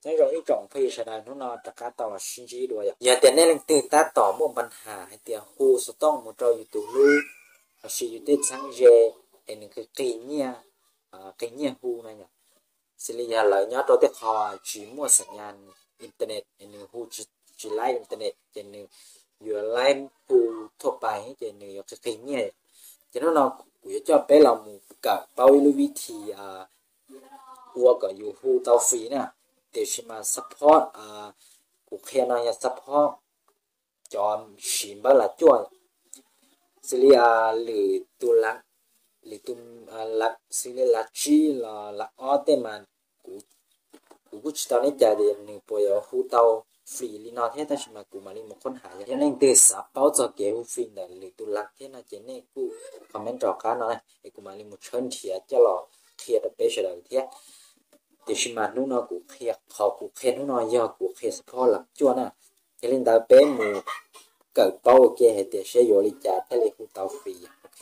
Nyob zoo ib tsoom phooj ywg sawv daws, hnub no rov qab tau los sib ntsib dua yom. Yog tias nej leej twg tab tom muaj npa nham hais tias hu xov tooj mus rau yus tus hlub lossis yus tej txheeb ze es nws qig qig nyiaj, qig nyiaj hu no yom, xws li yog lawv nyob rau tej qho tsis muaj xas nyas internet es nws hu tsis laib internet ces nws yuav laib hu thuaj pais ces nws yuav qig qig nyiaj. Ces hnub no kuv yuav coj peb los mus kawm paub ib lub vib thi ua kom yus hu tau free na. Tiam sis mas support kuv qhia no yog support cov siv npawb lav cuaj, xws li lwm tus, lwm tus, xws li lav tsib los lav ob tej mas kuv kuj tsis tau neb cas tias nws puas yuav hu tau free li no thiab, tab sis mas kuv mam li mus khoob has. Yog leej twg xav paub txog kev hu free ntawm lwm tus lav thiab no ces nej kuj comment rau qab no es kuv mam li mus tshawb nrhiav coj los qhia rau peb sawv daws thiab. Tiam sis mas hnub no kuv qhia, qhov kuv qhia hnub no yog kuv qhia support lav cuaj na. Yog li ntawd peb mus kawm paub ua ke hais tias seb yuav li cas thiaj li hu tau free. Ok,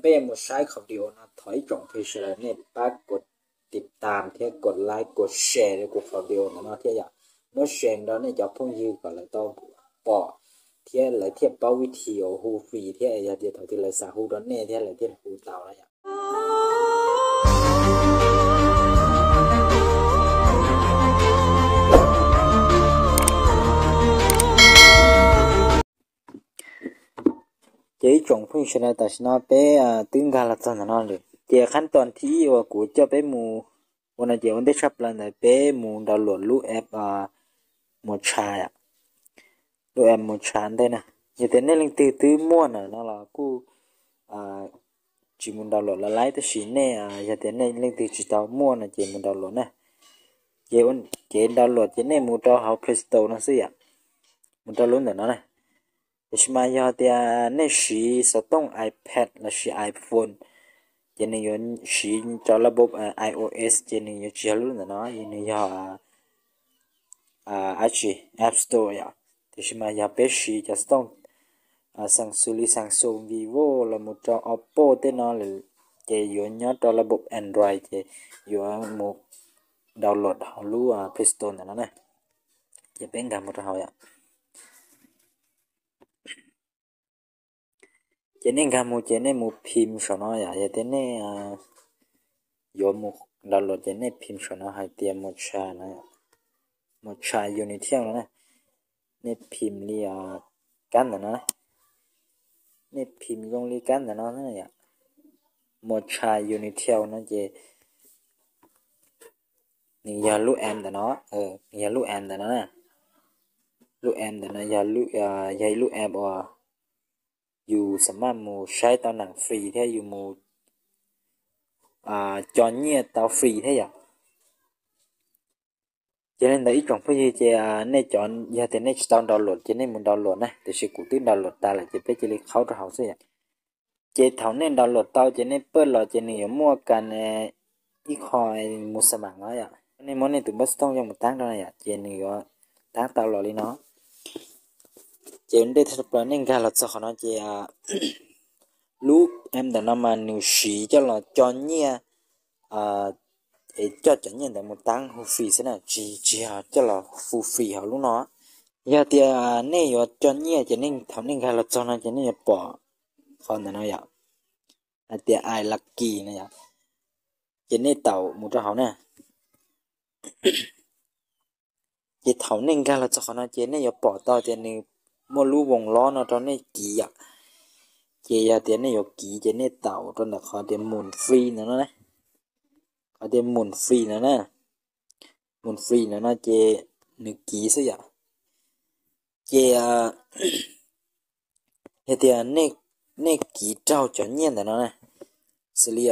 peb yuav mus saib qhov video no, thov ib tsoom phooj ywg sawv daws nej pab kov tiv tam thiab kov like kov share rau kuv qhov video ntawm no thiab yom. Muab share rau nej cov phooj ywg kom lawv tau pom thiab lawv thiaj paub vib thi uas hu free thiab yog tias thaum twg lawv xav hu rau nej thiab lawv thiaj hu tau na yom. Ces ib tsoom phooj ywg sawv daws, tam sim no peb twb nkag los txog ntawm no lawm. Ces qhab toos thib ib uas kuv coj peb mus ua no ces ua ntej tshaj plaws ntawd peb mus download lub app Mocha, lub app Mocha ntej na. Yog tias nej leej twg twb muaj ntawm no los kuj tsis mus download los laib, tab sis nej yog tias nej leej twg tsis tau muaj no ces mus download na. Ces, ces download ces nej mus rau hauv Play Store no xwb yom, mus rau lub ntawm no na. Tiam sis mas yog tias nej siv xov tooj iPad lossis iPhone, ces nws yuav siv rau lab iOS ces nws yuav tsis yog lub ntawm no, nws yog dab tsi, App Store yom. Tiam sis mas yog peb siv cov xov tooj Samsung li Samsung, Vivo los mus rau Oppo tej no lawm, ces yuav nyob rau lab Android ces yuav mus download hauv lub Play Store ntawm no na. Ces peb nkag mus rau hauv yom. Ces nej nkag mus ces nej mus phim saum no yom, yog tias nej yuav mus download ces nej phim saum no hais tias Mocha no, Mocha Unity no na. Nej phim li kab ntawm no, nej phim zoo li kab ntawm no yom, Mocha Unity no ces nws yog lub app ntawm no, nws yog lub app ntawm no na. Lub app ntawm no yog, yog ib lub app uas yus xam maj mus saib tau neeg free thiab yus mus co nyiaj tau free thiab yom. Ces li ntawd ib tsoom phooj ywg ces nej cov, yog tias nej tsis tau download ces nej mus download na, tiam sis kuv twb download tas lawm ces peb cia li qhaub rau hauv xwb yom. Ces thaum nej download tau ces nej pawj los ces nws yuav muaj kas ib qho mus xa mam no yom. Nej muab nej tus npawb xov tooj coj mus tab rau na yom, ces nws yuav tab tau los li no. Ces ua ntej tshaj plaws nej nkag los txog qhov no ces lub app ntawm no mas nws siv coj los co nyiaj, es coj cov nyiaj ntawd mus tab hu free xwb na, tsis, tsis yog coj los hu free hauv lub no. Yog tias nej yuav co nyiaj ces nej, thaum nej nkag los txog no ces nej yuav pom qhov ntawm no yom, hais tias I lucky no yom, ces nej taum mus rau hauv na. Ces thaum nej nkag los txog qhov no ces nej yuav pom tau tias nws muaj lub voos lob no rau nej kiv yom. Ces yog tias nej yuav kiv ces nej taum rau ntawm qhov tias mus free no na, qhov tias mus free no na, mus free no no ces nws kiv xwb yom. Ces yog tias nej kiv raug cov nyiaj ntawm no na, xws li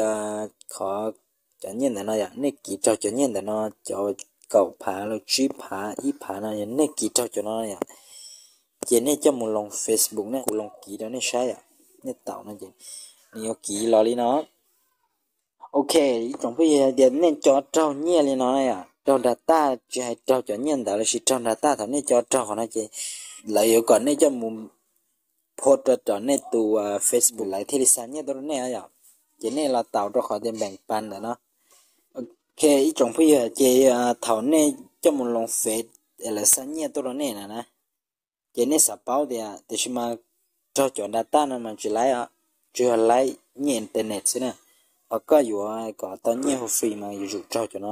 qhov cov nyiaj ntawm no yom, nej kiv raug cov nyiaj ntawm no cov kaum phav los tsib phav ib phav no, yog nej kiv raug cov no yom, ces nej coj mus loo Facebook ne, kuv loo kiv rau nej saib yom, nej taum no ces nws yuav kiv los li no. Ok, ib tsoom phooj ywg, tias nej co raug nyiaj li no yom, raug nrag taj, tsis hais raug cov nyiaj ntawd los sis raug nrag taj, thaum nej co raug qhov no ces lawv yuav kom nej coj mus post rau tom nej tus Facebook lawv thiaj li xa nyiaj tuaj rau nej yom. Ces nej los taum rau qhov tias npeem pas ntawm no. Ok, ib tsoom phooj ywg, ces thaum nej coj mus loo Face es lawv xa nyiaj tuaj rau nej na na. Ces nej xav paub tias, tiam sis mas raug cov data no mas tsis laib os, tsuas yog laib nyiaj internet xwb na. Ho koj yuav kom tau nyiaj hu free mas yuav tsum raug cov no,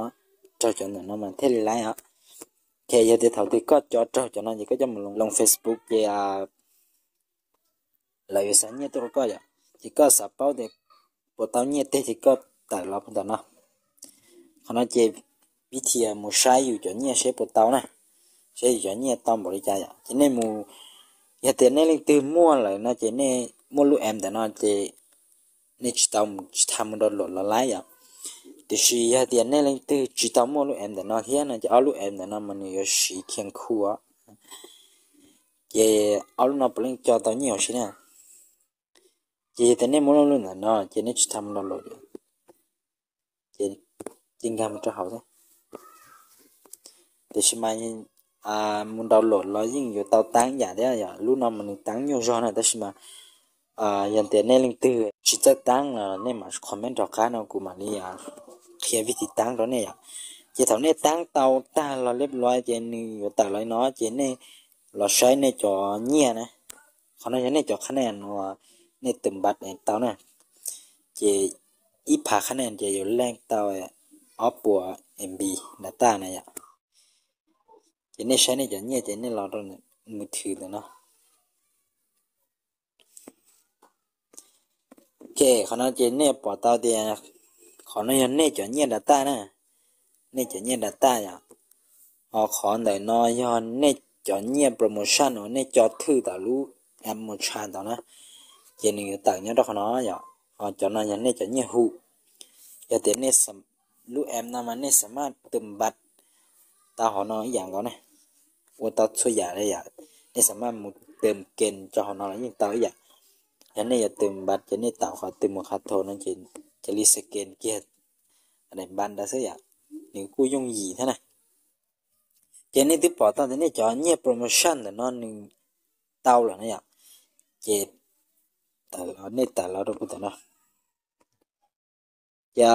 raug cov ntawm no mas thiaj li laib os. Ces yog tias thaum twg koj cov raug cov no ces koj coj mus loo Facebook ces lawv yuav xa nyiaj tuaj rau koj yom. Ces koj xav paub tias puas tau nyiaj teg ces koj tawm los ntawm no. Qhov no ces vib thi mus saib yus cov nyiaj seb puas tau na, saib yus cov nyiaj tau npaum li cas yom. Ces nej mus, yog tias nej leej twg muaj lawm no ces nej muaj lub app ntawm no ces nej tsis tau, tsis tas mus download los laib yom. Tiam sis yog tias nej leej twg tsis tau muaj lub app ntawm no thiab no ces ob lub app ntawm no mas nws yuav siv khian khu os. Ces ob lub no puav leej coj tau nyiaj huv si na. Ces yog tias nej muaj lub ntawm no ces nej tsis tas mus download, ces nkag mus rau hauv xwb. Tiam sis mas mus download los yeej yuav tau taab yam thiab yom. Lub no mas nws taab nyuaj zog na, tab sis mas yog tias nej leej twg tsis txawj taab los nej mam comment rov qab no kuv mam li qhia vib thi taab rau nej yom. Ces thaum nej taab tau tag los liab luav ces nws yuav tawm los li no ces nej los saib nej cov nyiaj na. Qhov no yog nej cov qhab nej no, nej tus npab tau na. Ces ib phav qhab nej ces yuav leej tau ob puas M B data na yom. Ces nej saib nej cov nyiaj ces nej los rau mus thwm ntawm no. Ok, qhov no ces nej pom tau tias qhov no yog nej cov nyiaj data na, nej cov nyiaj data yom. Ho qhov ntawm no yog nej cov nyiaj promotion uas nej co thwj tom lub app Mocha ntawd na, ces nws yuav tawm nyob rau qhov no yom. Ho cov no yog nej cov nyiaj hu. Yog tias nej, lub app no mas nej xam maj tus npab tau hauv no ib yam nkaus ne, ua tau txhua yam li yom. Nej xam maj mus tus ke rau hauv no los yeej tau ib yam. Yog nej yuav tus npab ces nej tau qhov tus mus qhov thaum no ces cia li scan kiag daim npab ntawd xwb yom. Nws kuj yooj yim thiab na. Ces nej twb pom tau tias nej cov nyiaj promotion ntawm no nws tau lawm na yom. Ces nej tawm los rau kuv tom no. Ces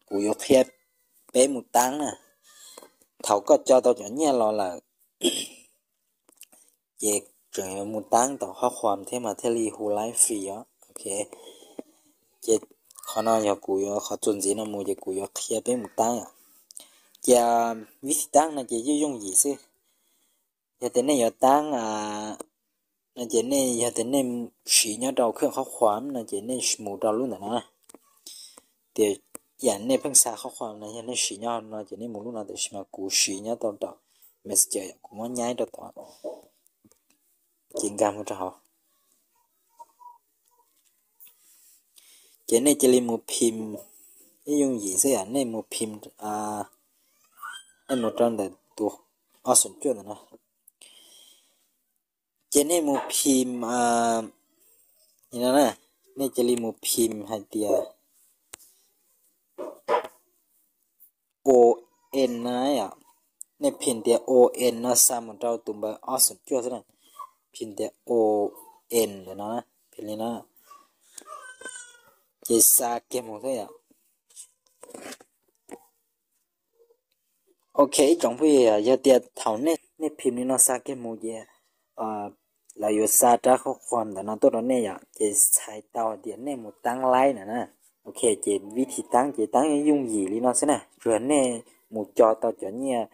kuv yuav qhia peb mus taab na. Thaum koj co tau cov nyiaj los lawm ces tseem yuav mus taab tom qhov khuam thiab mas thiaj li hu laib free os. Ok, ces qhov no yog kuv yuav, qhov txuas ntxiv no mus ces kuv yuav qhia peb mus taab. Ces vib thi taab no ces yeej yooj yim xwb. Yog tias nej yuav taab no ces nej, yog tias nej siv nyob rau khawj qhov khuam no ces nej mus rau lub ntawm no. Tias yam nej pheej xa qhov khuam no yog nej siv nyob no ces nej mus lub no, tiam sis mas kuv siv nyob tau tom Messenger, kuv muab nyaib rau tom, ces nkag mus rau hauv. Ces nej cia li mus phim, ib yooj yim xwb yom, nej mus phim, nej mus rau ntawm tus ob xoom cuaj ntawm no. Ces nej mus phim, no, nej cia li mus phim hais tias O N na yom. Nej phim tias O N no xa mus rau tus npawb ob xoom cuaj xwb na. Phim tias O N ntawm no, phim li no, ces xa kiag mus xwb yom. Ok, ib tsoom phooj ywg, yog tias thaum nej phim li no xa kiag mus ces lawv yuav xa rab qhov khuam ntawm no tuaj rau nej yom, ces txhais tau hais tias nej mus taab laib na na. Ok, ces vib thi taab ces taab yooj yim li no xwb na, tsuas yog nej mus co tau cov nyiaj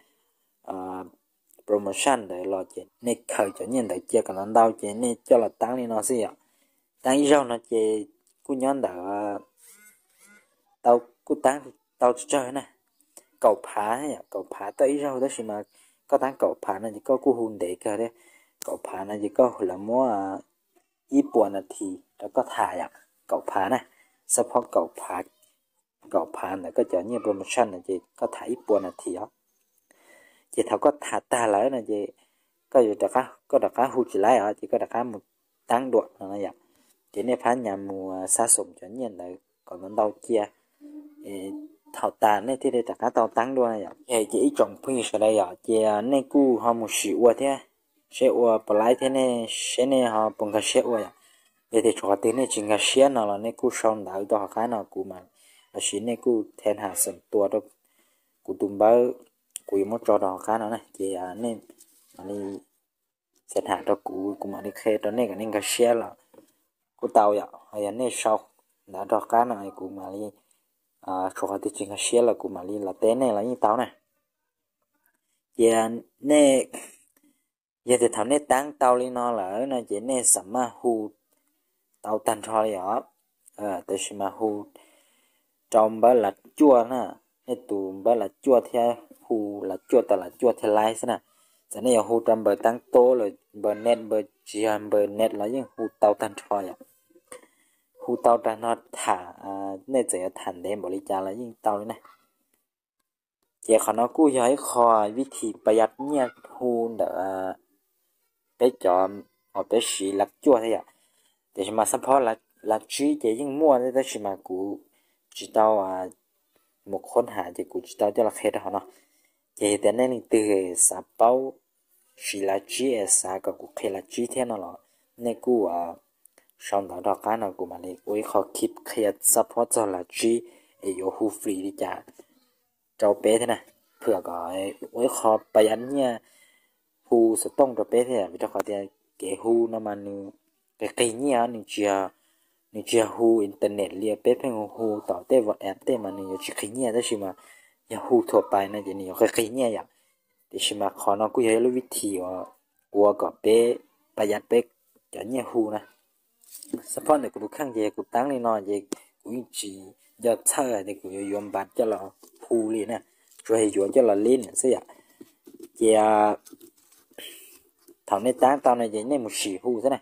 promotion ntawd los ces nej khaws cov nyiaj ntawd cia kom ntau ntau ces nej coj los taab li no xwb yom. Taab ib zaug no ces kuj nyob ntawm, tau, kuj taab tau tsawg na, kaum phav, kaum phav tau ib zaug, tab sis mas koj taab kaum phav no ces koj kuj hu ntev kawg thiab. Kaum phav no ces koj lawv muab ib puas nas this rau koj tham yom, kaum phav na, suppose kaum phav, kaum phav ntawm koj cov nyiaj promotion no ces koj tham ib puas nas this os. Ces thaum koj tham tag lawm no ces koj yuav, koj rov qab hu tsis laib os, ces koj rov qab mus taab dua no yom. Ces nej phab nyas mus xa xoom cov nyiaj ntawd kom ntau ntau cia, thaum tas nej thiaj li rov qab tau taab dua na yom. Ces ib tsoom phooj ywg sawv daws yom, ces nej kuj ho mus sim ua thiab, seb ua puas laib thiab, nej seb nej ho puas nkag siab ua yom. Yog tias tshuav qhov twg nej tsis nkag siab no los nej kuj sau ntawv rau hauv qab no kuv mam, los sis nej kuj theb ham xeem tua rau kuv tus npawb, kuv yuav muab tso rau hauv qab no na, ces nej mam li xa tham rau kuv, kuv mam li qhia rau nej kom nej nkag siab los kuj tau yom. Yog nej sau ntawv rau qab no kuv mam li, tshuav qhov twg tsis nkag siab los kuv mam li los teb nej los yeej tau na. Ces nej, yog tias thaum nej taab tau li no lawm no ces nej xam maj hu tau tag nrho li os. Tab sis mas hu rau npawb lav cuaj na, nej tus npawb lav cuaj thiab hu lav cuaj tau lav cuaj thiaj laib xwb na. Txawm nej yuav hu rau npawb taab tob los npawb net, npawb tsis yog npawb net los yeej hu tau tag nrho yom. Hu tau tag nrho tham, nej txawm yuav tham ntev npaum li cas los yeej tau li na. Ces qhov no kuj yog ib qho vib thim pab yaj nyiaj hu ntawm peb cov uas peb siv lav cuaj thiab yom. Tiam sis mas xab phob lav tsib ces yeej muaj thiab tab sis mas kuv tsis tau mus khoob ham ces kuv tsis tau coj los qhia rau hauv no. Ces yog tias nej leej twg xav paub siv lav tsib es xav kom kuv qhia lav tsib thiab no los nej kuj sau ntawv rau qab no kuv mam li ua ib qho clip qhia xab phob txog lav tsib es yuav hu free li cas rau peb thiab na. Phwm kom ua ib qho pab yaj nyiaj hu xov tooj rau peb thiab, vim rau qhov tias kev hu no mas nws qis qis nyiaj, nws tsis yog hu internet li, peb pheej hu hu tom tej WhatsApp tej mas nws yuav tsis qis nyiaj, tab sis mas yog hu thuam pais no ces nws yuav qis qis nyiaj yom. Tiam sis mas qhov no kuj yog ib lub vib thim uas ua kom peb pab yaj peb cov nyiaj hu na. Xab phob ntawm kuv tus kheej ces kuv taab li no ces kuv yeej tsis nco txhawj hais tias kuv yuav yuav npav coj los hu li na, tsuas yog yuav coj los lib xwb yom. Ces thaum nej taab tau no ces nej mus sim hu xwb na.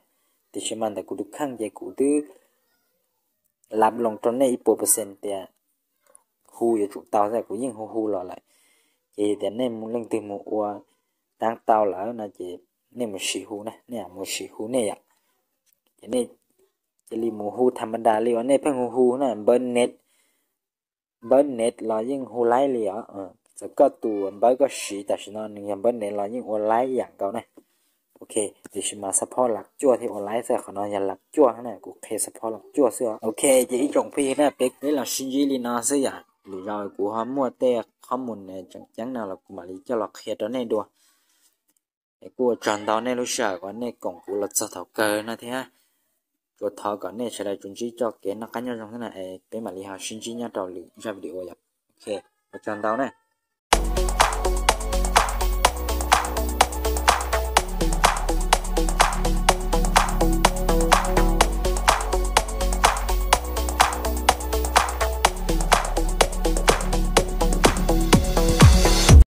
Tiam sis mas ntawm kuv tus kheej ces kuv twb lab loo rau nej ib puas percent tias hu yuav tsum tau xwb, kuv yeej hu hu los lawm. Ces yog tias nej leej twg mus ua taab tau lawm no ces nej mus sim hu na, nej mus sim hu nej yom. Ces nej cia li mus hu tham ma das li uas nej pheej hu hu na, npawb net, npawb net los yeej hu laib li os. Txawm koj tus npawb koj siv tam sim no nws yog npawb net los yeej ua laib ib yam nkaus na. Ok, tiam sis mas xab phob lav cuaj thiaj ua laib xwb, qhov no yog lav cuaj na, kuv qhia xab phob lav cuaj xwb os. Ok, ces ib tsoom phooj ywg na, peb, peb los sib ntsib li no xwb yom. Lwm zaus kuv ho muaj tej qhov mus tseem ceeb no los kuv mam li coj los qhia rau nej dua. Es kuj ua tsaug ntau nej lub sij hawm uas nej koom kuv los txog thaum kawg no thiab. Tsuas thov kom nej sawv daws tsuas ntsib txoj kev noj qab nyob zoo xwb na, es peb mam li ho sib ntsib nyob rau lwm zaj video yom. Ok, ua tsaug ntau na.